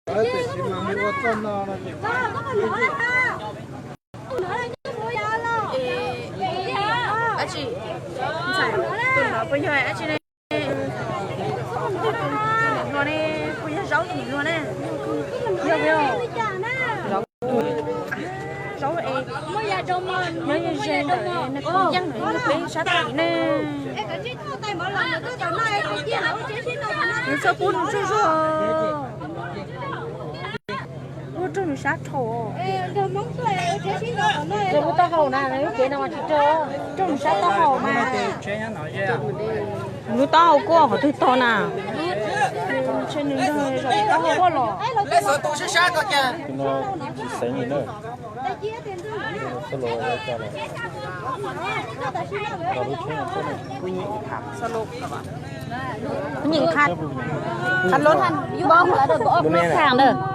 Dab tsi? Ntxhais, tus no puas yog dab tsi ne? Tus niam hluas ne, puas yog Zaub tus niam hluas ne? Yog, yog. Zaub, Zaub es, nyob ze ntawm Nais Khoos Yeej ntawm peb sab tim ne. Nws txawj pub nws tsuj zuag. Ua raug nws sab dhau. Raug lub taub hau na, lub cev no mas tsis raug. Raug nws sab taub hau mas. Lub taub hau kuj qhov twg tog na. Ntshe nws nrog zos taub hau quaj los. Kuv nyeem qha, qha lub thaj ntawd.